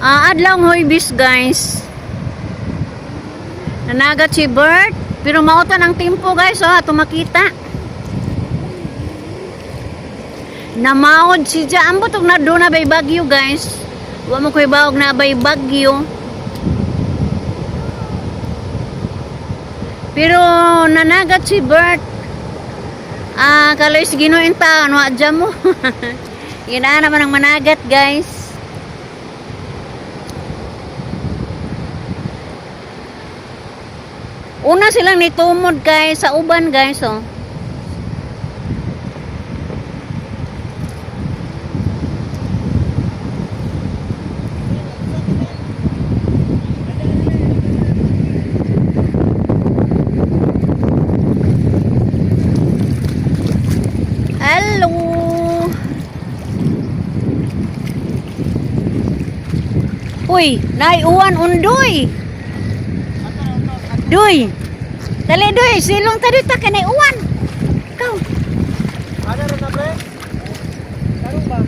Ah, adlaw Huwebes, guys. Nanagat si Bert, pero mautan ang timpo, guys, oh, ato makita. Namaod si Ja. Ambot og na doon na bay bagyo, guys. Wa mo koy baog na bay bagyo. Pero nanagat si Bert. Ah, kaloy sa Ginoo taon, wa dya mo. Ginaa naman ang managat, guys. Una silang nitumod, guys, sa uban, guys, oh. Hello. Uy, naiuwan undoy. Duy. Dali duy, silong ta dito kay naiuwan. Ikaw. Ano rin na, pre? Karong ba?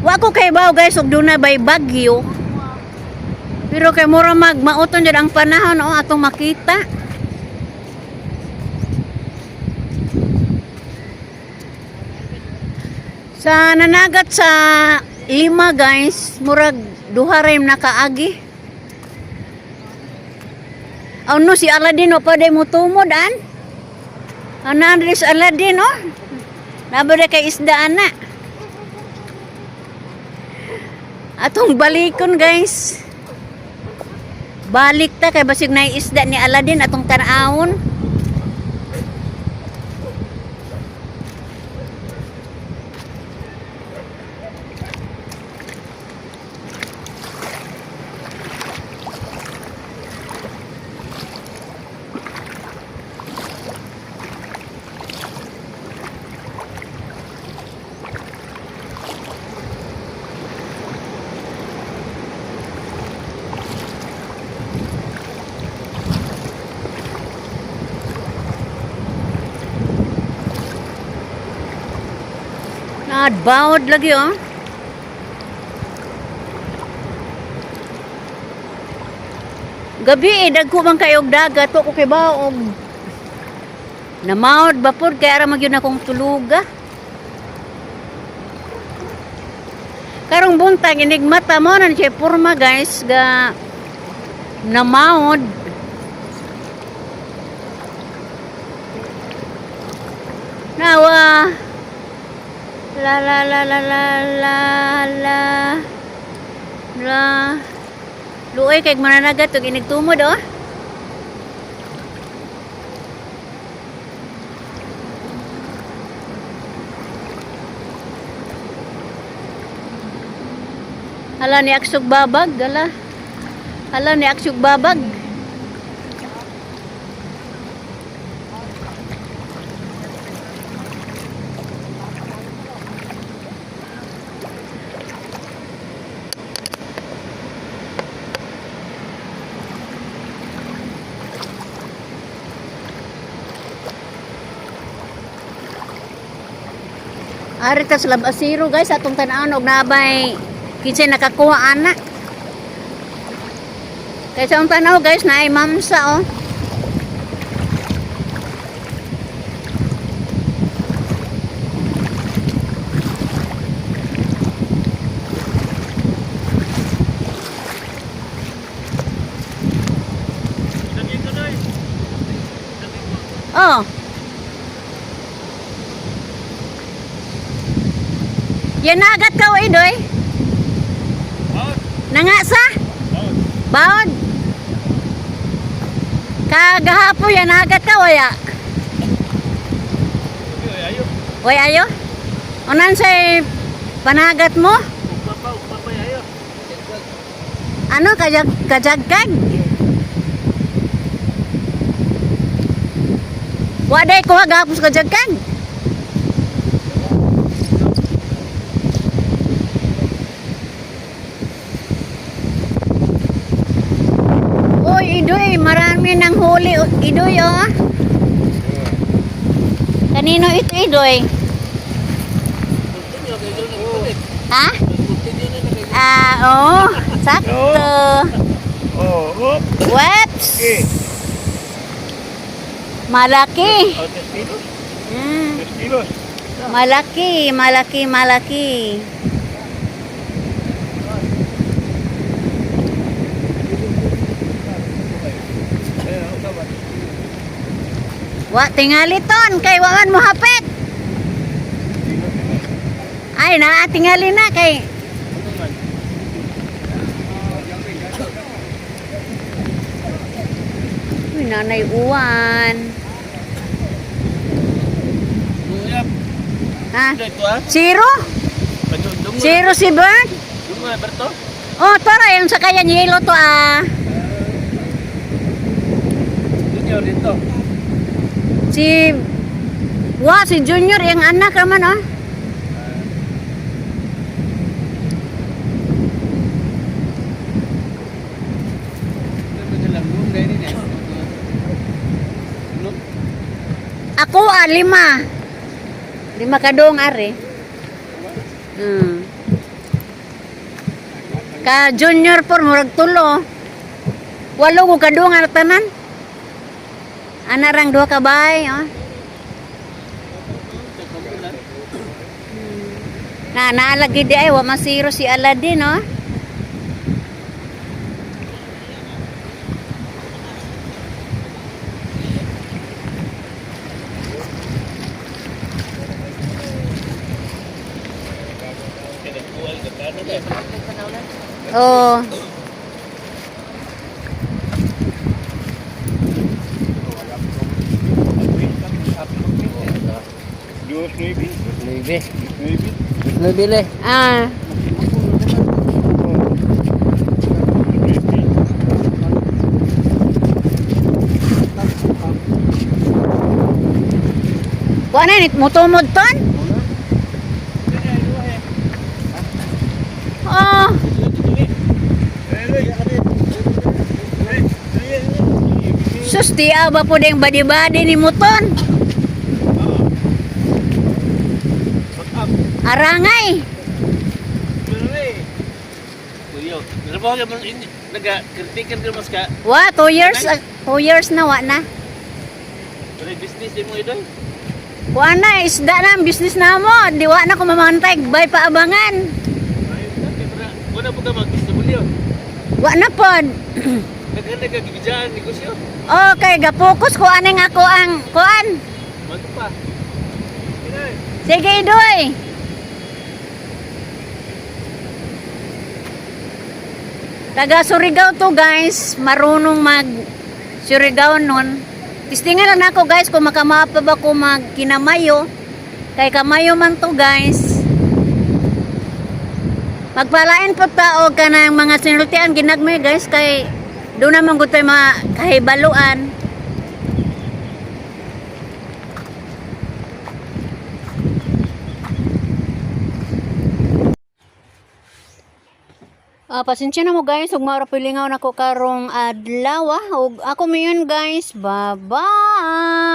Wa ko kay baw, guys, og dunay bay bagyo. Pero kay mura mag mauton jud ang panahon, oh, atong makita. Sa nanagat sa lima, guys, murag duha ra yung nakaagi. Oh no, si Aladdin wa pa day mo tumod an. Ana si Aladdin, oh. Nabada kay isda ana. Atong balikon, guys. Balik ta kay basig na isda ni Aladdin atong tan-awon. Naadbawod lagi, oh. Gabi eh, dagko man kayo og dagat, wa ko kay baog. Namawod ba pod kay ara magyud akong tuluga. Karong buntag inig mata mo na siya porma, guys, ga namawod. Nawa. La la la la la la la la. Luoy kay mananagat og inig tumod, oh. Hala ni aksog babag, hala. Hala ni aksog babag. Ari ta sa Labasiro, guys, atong tan-awon og nabay kinsay nakakuha ana. Kay sa akong tanaw, guys, naay mamsa, oh. Oh. Yan nagat ka, oy, doy. Nangasa? Baod. Kagahapo yan nagat ka waya. Way ayo. Unan say panagat mo? Ano kajag kajagkag? Waday ko gapos kajagkag. Idoy, oh. Kanino ito, Idoy? Ha? Ah, oo. Sakto. Oh, oh. Whoops! Okay. Malaki. Oh, 3 kilos. 3 kilos. Malaki, malaki, malaki. Wa tingali ton kay waman mo hapit. Ay na tingali na kay. Uy, nanay uwan. Ha? Zero? Zero si Bert? Oh, tara, yung sakayan yelo to ah. Junior dito. Si Wa, si Junior, yung anak naman ah. Ako ah, lima. Lima kadong are. Ka Junior por murag tulo. Walo ko kadong ang tanan. Ana rang duha ka bay, oh. Na naalagi di ay wa masiro si Aladdin, oh. Oh. Dos nueve. Nueve. Nueve. Nueve le. Ah. Nueve. Wa na nit mutumod ton? Oh. Sus, di ba po ding badi-badi ni Muton? Arangay. Wa, 2 years, 2 years na, wa na. Wa na, isda na, ang business na mo. Di wa na kumamantay, bay paabangan. Wa na pod. Okay, ga-focus ko aning ako ang kuan. Sige, Idoy. Taga Surigao to, guys. Marunong mag Surigao nun. Tistingan lang ako, guys, kung makamapa ba ko mag kinamayo. Kay kamayo man to, guys. Magpalain po tao ka ng mga sinultian ginagmay, guys, kay doon naman gud tayo mga kahibaluan. Ah, pasensya na mo, guys, ug maura pilingaw nako karong adlaw ah. Ug ako mayon, guys. Bye-bye.